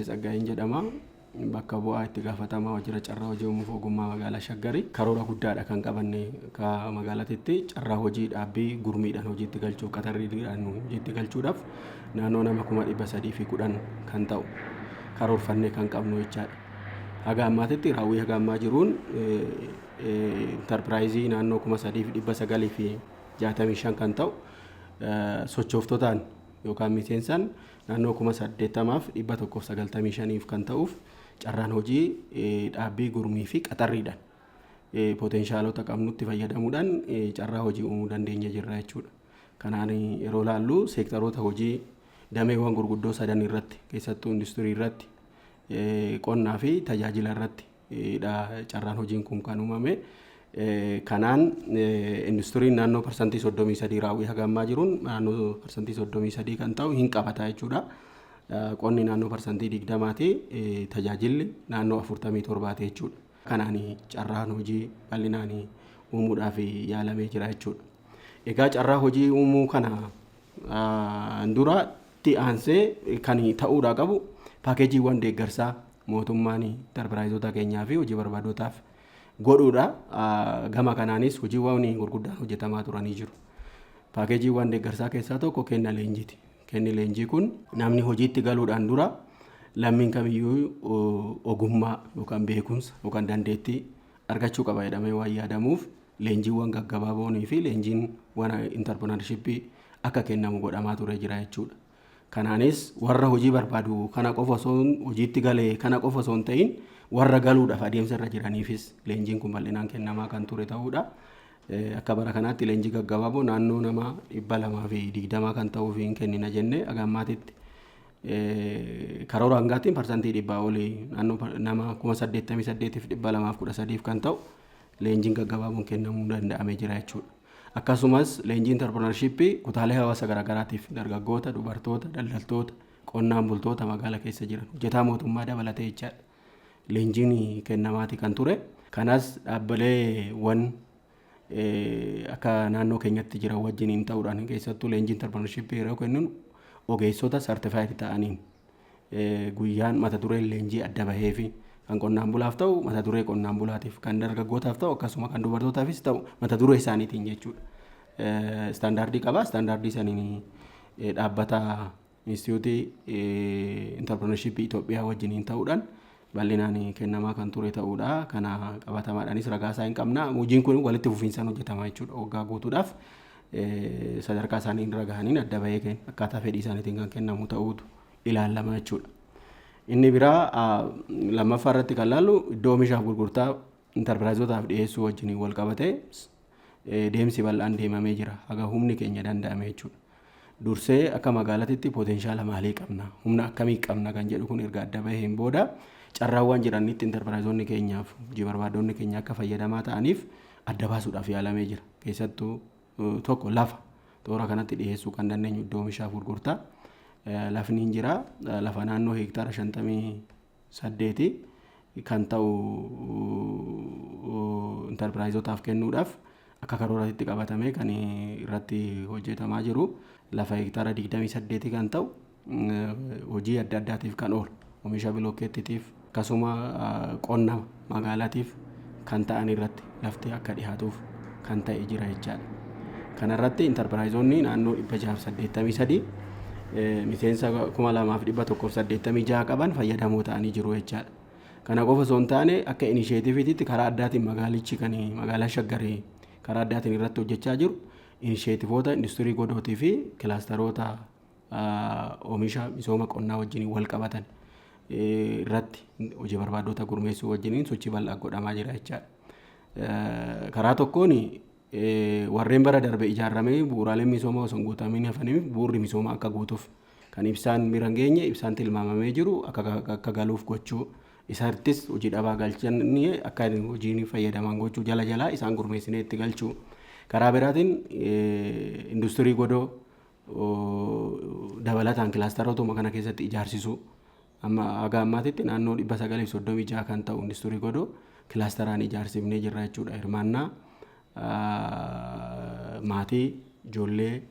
Ashannaafi Tsaggaayeen jedhama. Bakka bu'aa itti gaafatamaa waajjira carraa hojii uumuuf ogummaa magaalaa Shaggari. Karoora guddaadha kan qabanne akka magaalaatitti carraa hojii dhaabbii gurmiidhaan hojiitti galchuuf, qaxarriidhaan hojiitti galchuudhaaf naannoo nama 310,000 kan ta'u karoorfannee kan qabnu jechaadha. Haga ammaatitti raawwii haga ammaa jiruun intarpiraayizii naannoo 3,965 kan ta'u, sochooftotaan yookaan miseensaan naannoo 80,195f kan ta'uuf carraan hojii dhaabbii gurmii fi qaxarriidhaan poteenshaalota qabnutti fayyadamuudhaan carraa hojii uumuu dandeenya jirra jechuudha. Kanaan yeroo laallu seektaroota hojii dameewwan gurguddoo sadan irratti, keessattuu industirii irratti, qonnaa fi tajaajila irratti carraan hojiin kun kan uumame. Kanaan industiriin naannoo 33% raawwii haga ammaa jiruun naannoo 33% kan ta'u hin qabata jechuudha. Qonni naannoo 20%ti, tajaajilli naannoo 47ti jechuudha. Kanaan carraan hojii bal'inaan uumuudhaaf yaalamee jira jechuudha. Egaa carraa hojii uumuu kana duratti aansee kan ta'uudhaa qabu paakeejiiwwan deeggarsaa mootummaan intarpiraayizoota keenyaa fi hojii barbaadotaaf godhuudha. Gama kanaanis hojiiwwan gurguddaan hojjetamaa turanii jiru. Paakeejiiwwan deeggarsaa keessaa tokko kenna leenjiiti. Kenni leenjii kun namni hojiitti galuudhaan dura lammiin kamiyyuu ogummaa yookaan beekumsa yookaan dandeettii argachuu qaba jedhamee waan yaadamuuf leenjiiwwan gaggabaaboonii fi leenjiin waan intarpirinarshippii akka kennamu godhamaa ture jira jechuudha. Kanaanis warra hojii barbaadu kana qofa osoo hojiitti galee kana qofa osoo hin ta'in warra galuudhaaf adeemsa irra jiraniifis leenjiin kun bal'inaan kennamaa kan ture ta'uudha. Akka bara kanaatti leenjii gaggabaaboo naannoo nama 220 kan ta'uuf hin kennina jennee haga ammaatitti karoora hangaatiin 100% olii naannoo nama 88,213f kan ta'u leenjiin gaggabaaboon kennamuu danda'amee jira jechuudha. Akkasumas leenjii intarpirinarshippii kutaalee hawaasa garaagaraatiif dargaggoota, dubartoota, daldaltoota, qonnaan bultoota magaala keessa jiran, hojjetaa mootummaa dabalatee jechaadha. Leenjiin kennamaati kan ture. Kanas dhaabbileewwan akka naannoo keenyatti jiran wajjiniin ta'uudhaan, keessattuu leenjii intarpirinarshippii yeroo kennuun ogeessota sartifaayit ta'aniin, guyyaan mata dureen leenjii adda bahee fi kan qonnaan bulaaf ta'u mata duree qonnaan bulaatiif, kan dargaggootaaf ta'u akkasuma, kan dubartootaafis ta'u mata duree isaaniitiin jechuudha. Istaandaardii qaba. Istaandaardii saniin dhaabbata Inistituutii Intarpirinarshippii Itoophiyaa wajjiniin ta'uudhaan bal'inaan kennamaa kan ture ta'uudha. Kana qabatamaadhaanis ragaa isaa hin qabna. Hojiin kun walitti fufiinsaan hojjetama jechuudha. Waggaa guutuudhaaf sadarkaa isaanii irra gahaniin adda bahee akkaataa fedhii isaaniitiin kan kennamu ta'uutu ilaalama jechuudha. Inni biraa lammaffaa irratti kan laallu iddoo oomishaaf gurgurtaa intarpiraayizotaaf dhiyeessuu wajjiniin wal qabatee deemsi bal'aan deemamee jira. Haga humni keenya danda'ame jechuudha. Dursee akka magaalaatitti potenshaala maalii qabna, humna akkamii qabna kan jedhu kun erga adda baheen booda carraawwan jiranitti intarpiraayizoonni keenyaaf hojii barbaadonni keenya akka fayyadamaa ta'aniif adda baasuudhaaf yaalamee jira. Keessattuu tokko lafa toora kanatti dhiyeessuu kan dandeenyu iddoo oomishaaf gurgurtaa. Lafni hin jira. Lafa naannoo heektaara 58 kan ta'u intarpiraayizotaaf kennuudhaaf akka karooraatti qabatamee kan irratti hojjetamaa jiru. Lafa heektaara 28 kan ta'u hojii adda addaatiif kan oolu, oomisha bilookeettitiif akkasuma qonna magaalaatiif kan ta'an irratti lafti akka dhihaatuuf kan ta'e jira jechaadha. Kanarratti intarpiraayizoonni naannoo 683 miseensa 2,186 qaban fayyadamoo ta'anii jiru jechaadha. Kana qofa osoo hin taane akka inisheetiiviititti karaa addaatiin magaalichi kan magaalaa Shaggarii karaa addaatiin irratti hojjechaa jiru inisheetiivoota industirii godootii fi kilaastaroota oomisha misooma qonnaa wajjin wal qabatan irratti hojii barbaaddota gurmeessuu wajjiniin sochii bal'aa godhamaa jira jechaadha. Karaa tokkoon warreen bara darbe ijaaramee bu'uuraaleen misoomaa osoo hin guutamiin hafaniif bu'uurri misoomaa akka guutuuf, kan ibsaan bira hin geenye ibsaan tilmaamamee jiru akka galuuf gochuu, isattis hojii dhabaa galchanii akka hojiin fayyadaman gochuu, jala jalaa isaan gurmeessinee itti galchuu, karaa biraatiin industirii godoo dabalataan kilaastarootuma kana keessatti ijaarsisuu. Amma haga ammaatitti naannoo 936 kan ta'u industirii godoo kilaastaraan ijaarsifnee jirra jechuudha. Hirmaannaa maatii, ijoollee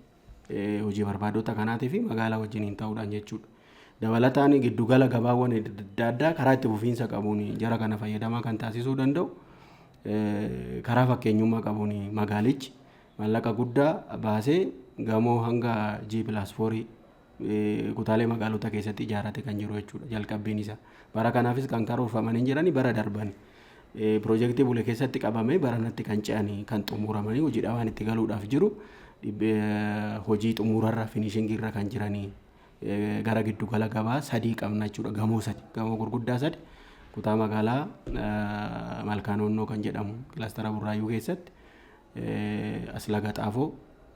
hojii barbaadota kanaatii fi magaalaa wajjiniin ta'uudhaan jechuudha. Dabalataan giddugala gabaawwan adda addaa karaa itti fufiinsa qabuun jara kana fayyadamaa kan taasisuu danda'u, karaa fakkeenyummaa qabuun magaalichi maallaqa guddaa baasee gamoo hanga G+4 kutaalee magaalota keessatti ijaarate kan jiru jechuudha jalqabbiin isaa. Bara kanaafis kan karoorfamanii jiranii bara darban piroojeektii bule keessatti qabamee baranatti kan ce'anii kan xumuramanii hojiidhaan waan itti galuudhaaf jiru, hojii xumurarra, finishingiirra kan jiranii gara giddugala gabaa sadii qabna jechuudha. Gamoo sadi, gamoo gurguddaa sadi, kutaa magaalaa Malkaanoonnoo kan jedhamu kilaastara Burraayyuu keessatti, as Laga Xaafoo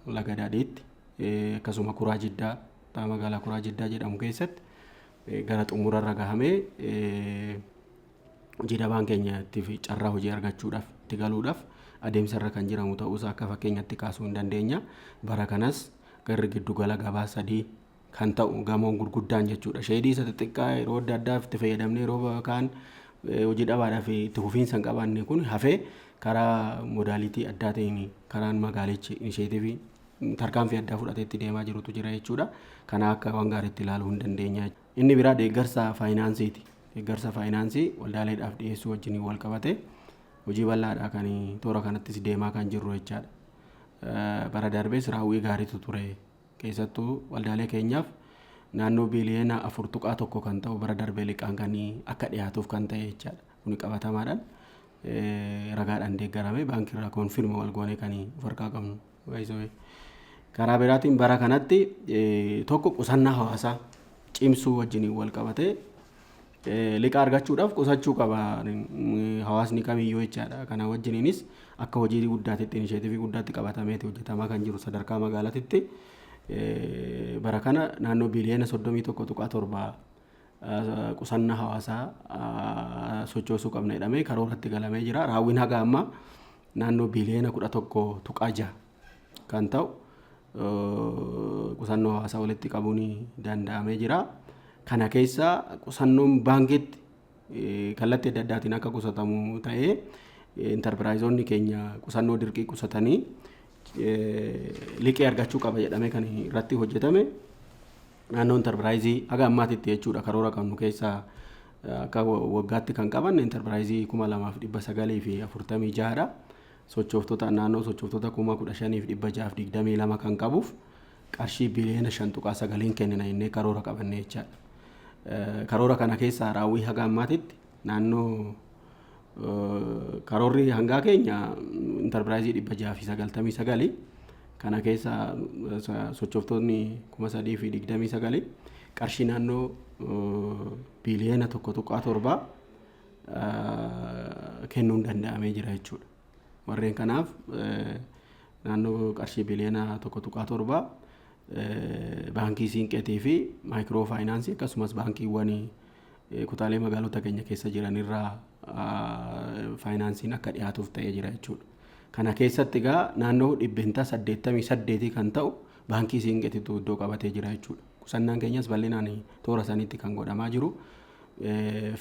Laga Daadhiitti, akkasuma Kuraa Jiddaa, kutaa magaalaa Kuraa Jiddaa jedhamu keessatti gara xumurarra gahamee hojii dhabaan keenya itti carraa hojii argachuudhaaf itti galuudhaaf adeemsarra kan jiramu ta'uusaa akka fakkeenyatti kaasuu hin dandeenya. Bara kanas garri giddugala gabaa sadii kan ta'u gamoon gurguddaan jechuudha. Sheedii isa xixiqqaa yeroo adda addaa itti fayyadamnee yeroo kaan hojii dhabaadhaaf itti fufiinsa hin qabaanne kun hafee, karaa modality addaa ta'een karaan magaalichi inisheetivii tarkaanfii addaa fudhatee itti deemaa jirutu jira jechuudha. Kana akka waan gaariitti ilaaluu hin dandeenya. Inni biraa deeggarsa faayinaansiiti. Deeggarsa faayinaansii waldaaleedhaaf dhiyeessuu wajjin wal qabate hojii bal'aadha kan toora kanattis deemaa kan jirru jechaadha. Bara darbees raawwii gaariitu ture. Keessattuu waldaalee keenyaaf naannoo biiliyoona 4.1 kan ta'u bara darbee liqaan kan akka dhiyaatuuf kan ta'e jechaadha. Kuni qabatamaadhaan ragaadhaan deeggaramee baankiirraa confirm wal goonee kan of harkaa qabnu. Karaa biraatiin bara kanatti tokko qusannaa hawaasaa cimsuu wajjin wal qabatee, liqaa argachuudhaaf qusachuu qaba hawaasni kamiyyuu jechaadha. Kana wajjiniinis akka hojii guddaatitti, inisheetivii guddaatti qabatameeti hojjetamaa kan jiru sadarkaa magaalaatitti. Bara kana naannoo biiliyoona 31.7 qusannaa hawaasaa sochoosuu qabna jedhamee karooratti galamee jira. Raawwiin haga ammaa naannoo biiliyoona 11.6 kan ta'u qusannoo hawaasaa walitti qabuun danda'amee jira. Kana keessa qusannoon baankiitti kallattii adda addaatiin akka qusatamu ta'ee, intarpiraayizoonni keenya qusannoo dirqii qusatanii liqii argachuu qaba jedhamee kan irratti hojjetame naannoo intarpiraayizii haga ammaatitti jechuudha. Karoora qabnu keessaa akka waggaatti kan qaban intarpiraayizii 2946dha. Sochooftota naannoo sochooftota 15,622 kan qabuuf qarshii biliyoona 5.9n kennina jennee karoora qabanne jechaadha. Karoora kana keessaa raawwii haga ammaatitti naannoo karoorri hangaa keenya intarpiraayizii 699, kana keessa sochooftoonni 3,029 qarshii naannoo biliyoona 1.7 kennuun danda'amee jira jechuudha. Warreen kanaaf naannoo qarshii biliyoona 1.7 baankii siinqeetii fi maayikiroo faayinaansii akkasumas baankiiwwan kutaalee magaalota keenya keessa jiran irraa faayinaansiin akka dhiyaatuuf ta'ee jira jechuudha. Kana keessatti egaa naannoo 88% kan ta'u baankii siinqeetitu iddoo qabatee jira jechuudha. Qusannaan keenyas bal'inaan toora sanitti kan godhamaa jiru.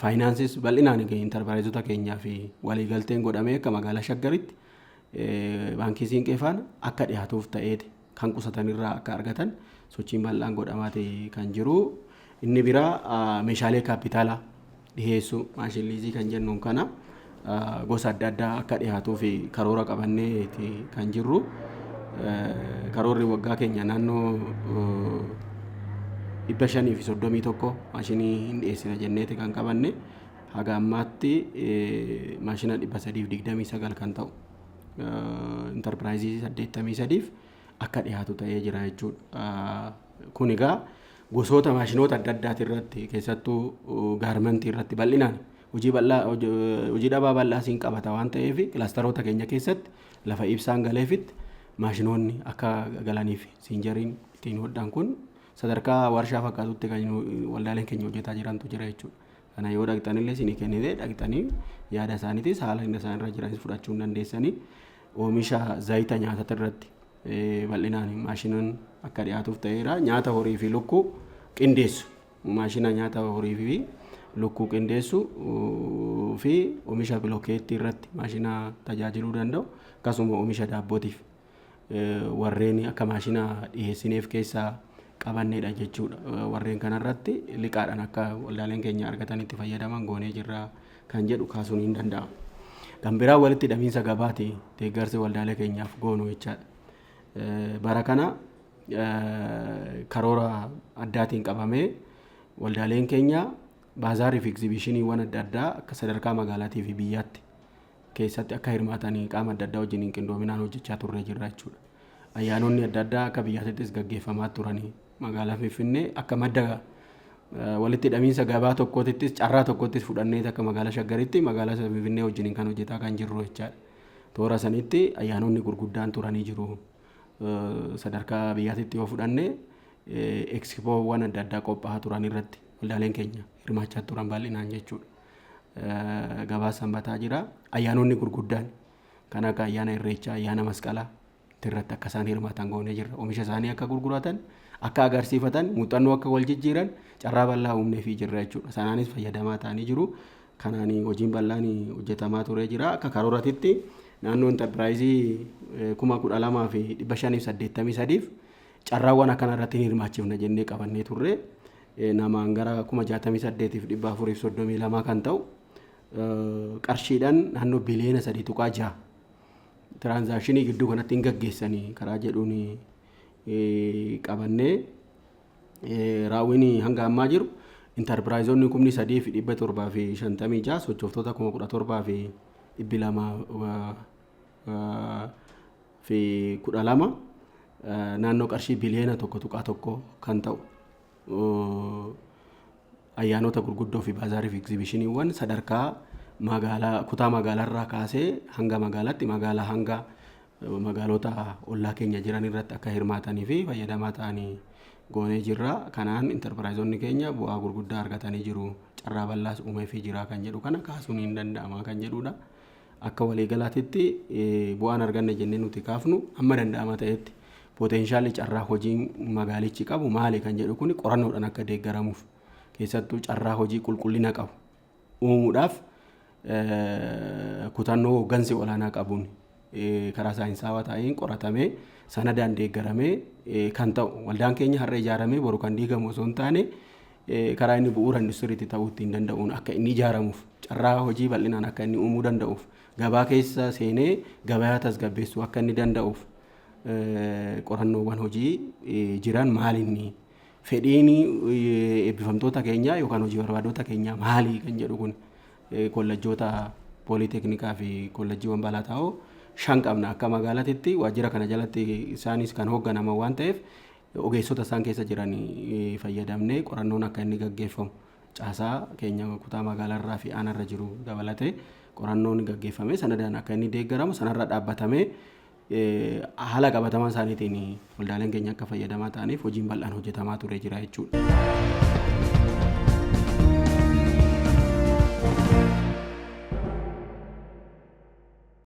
Faayinaansiis bal'inaan intarpiraayizota keenyaa fi waliigalteen godhamee akka magaalaa Shaggaritti baankii siinqee faana akka dhiyaatuuf ta'eeti kan qusatanirraa akka argatan sochiin bal'aan godhamaa ta'e kan jiru. Inni biraa meeshaalee kaapitaalaa dhiyeessuu, machine lease kan jennuun kana gosa adda addaa akka dhiyaatuu fi karoora qabannee kan jirru. Karoorri waggaa keenya naannoo 531 maashinii hin dhiyeessina jenneeti kan qabanne. Haga ammaatti maashina 329 kan ta'u intarpiraayizii 83f akka dhiyaatu ta'ee jira jechuudha. Kun egaa gosoota maashinoota adda addaati irratti, keessattuu gaarmentii irratti bal'inaan hojii bal'aa, hojii dhabaa bal'aa siin qabata waan ta'eef, kilaastaroota keenya keessatti lafa ibsaan galeefitti maashinoonni akka galaniif siinjariin ittiin hodhan kun sadarkaa warshaa fakkaatutti kan waldaaleen keenya hojjetaa jirantu jira jechuudha. Kana yoo dhaqxanillee isinii kennite, dhaqxanii yaada isaaniitis haala inni isaan irra jiranis fudhachuu hin dandeessanii. Oomisha zayita nyaatata irratti bal'inaan maashinoon akka dhiyaatuuf ta'eera. Nyaata horii fi lukkuu qindeessu. Maashina nyaata horii fi lukkuu qindeessu fi oomisha bilookeettii irratti maashina tajaajiluu danda'u, akkasuma oomisha daabbootiif warreen akka maashina dhiyeessineef keessaa qabanneedha jechuudha. Warreen kanarratti liqaadhaan akka waldaaleen keenya argatan itti fayyadaman goonee jirra kan jedhu kaasuun hin danda'amu. Kan biraa walitti hidhamiinsa gabaati deeggarsi waldaalee keenyaaf goonu jechaadha. Bara kana karoora addaatiin qabamee waldaaleen keenya baazaarii fi egzibishiniiwwan adda addaa akka sadarkaa magaalaatii fi biyyaatti keessatti akka hirmaatanii qaama adda addaa wajjin qindoominaan hojjechaa turree jirra jechuudha. Ayyaanonni adda addaa akka biyyaattis gaggeeffamaa turanii magaalaa Finfinnee akka madda walitti hidhamiinsa gabaa tokkootittis carraa tokkottis fudhannee akka magaalaa Shaggaritti magaalaa Finfinnee wajjin kan hojjetaa kan jirru jechaadha. Toora sanitti ayyaanonni gurguddaan turanii jiru. Sadarkaa biyyaatitti yoo fudhanne ekspoowwan adda addaa qophaa'aa turan irratti waldaaleen keenya hirmaachaa turan bal'inaan jechuudha. Gabaa sanbataa jira. Ayyaanonni gurguddaan kan akka ayyaana Irreechaa, ayyaana Masqalaa irratti akka isaan hirmaatan goonee jirra. Oomisha isaanii akka gurguratan, akka agarsiifatan, muuxannoo akka wal jijjiiran carraa bal'aa uumneefii jirra jechuudha. Sanaanis fayyadamaa ta'anii jiru. Kanaan hojiin bal'aan hojjetamaa turee jira. Akka karooratitti naannoo intarpiraayizii 12,583f carraawwan akkana irratti hin hirmaachifna jennee qabannee turre. Namaan gara 68,432 kan ta'u qarshiidhaan naannoo biliyoona 3.6 tiraansaakshinii gidduu kanatti hin gaggeessanii karaa jedhuun qabannee raawwiin hanga ammaa jiru intarpiraayizoonni 3,756 sochooftoota 17,212 naannoo qarshii biliyoona 1.1 kan ta'u ayyaanota gurguddoo fi baazaarii fi egzibishiniiwwan sadarkaa magaalaa kutaa magaalaarraa kaasee hanga magaalaatti magaalaa hanga magaalota ollaa keenya jiran irratti akka hirmaatanii fi fayyadamaa ta'anii goonee jirra. Kanaan intarpiraayizoonni keenya bu'aa gurguddaa argatanii jiru. Carraa bal'aas uumeefii jira kan jedhu kana kaasuun hin danda'ama kan jedhudha. Akka waliigalaatitti bu'aan arganne jennee nuti kaafnu amma danda'ama ta'etti poteenshaalli carraa hojii magaalichi qabu maali kan jedhu kun qorannoodhaan akka deeggaramuuf keessattuu carraa hojii qulqullina qabu uumuudhaaf kutannoo hooggansi olaanaa qabuun karaa saayinsaawaa ta'een qoratamee sanadaan deeggaramee kan ta'u waldaan keenya har'a ijaaramee boru kan diigamu osoo hin taane karaa inni bu'uura industiriitti ta'uu ittiin danda'uun akka inni ijaaramuuf carraa hojii bal'inaan akka inni uumuu danda'uuf gabaa keessa seenee gabayaa tasgabbeessuu akka inni danda'uuf qorannoowwan hojii jiran maalinni fedhiin eebbifamtoota keenyaa yookaan hojii barbaadota keenyaa maali kan jedhu kun kollejjoota pooliteknikaa fi kollejjiiwwan balaa ta'oo 5 qabna akka magaalaatitti waajjira kana jalatti isaanis kan hoogganaman waan ta'eef ogeessota isaan keessa jiran fayyadamnee qorannoon akka inni gaggeeffamu caasaa keenya kutaa magaalaarraa fi aanarra jiru dabalatee qorannoon gaggeeffame sanadaan akka inni deeggaramu sanarra dhaabbatamee haala qabatamaa isaaniitiin waldaaleen keenya akka fayyadamaa ta'aniif hojiin bal'aan hojjetamaa ture jira jechuudha.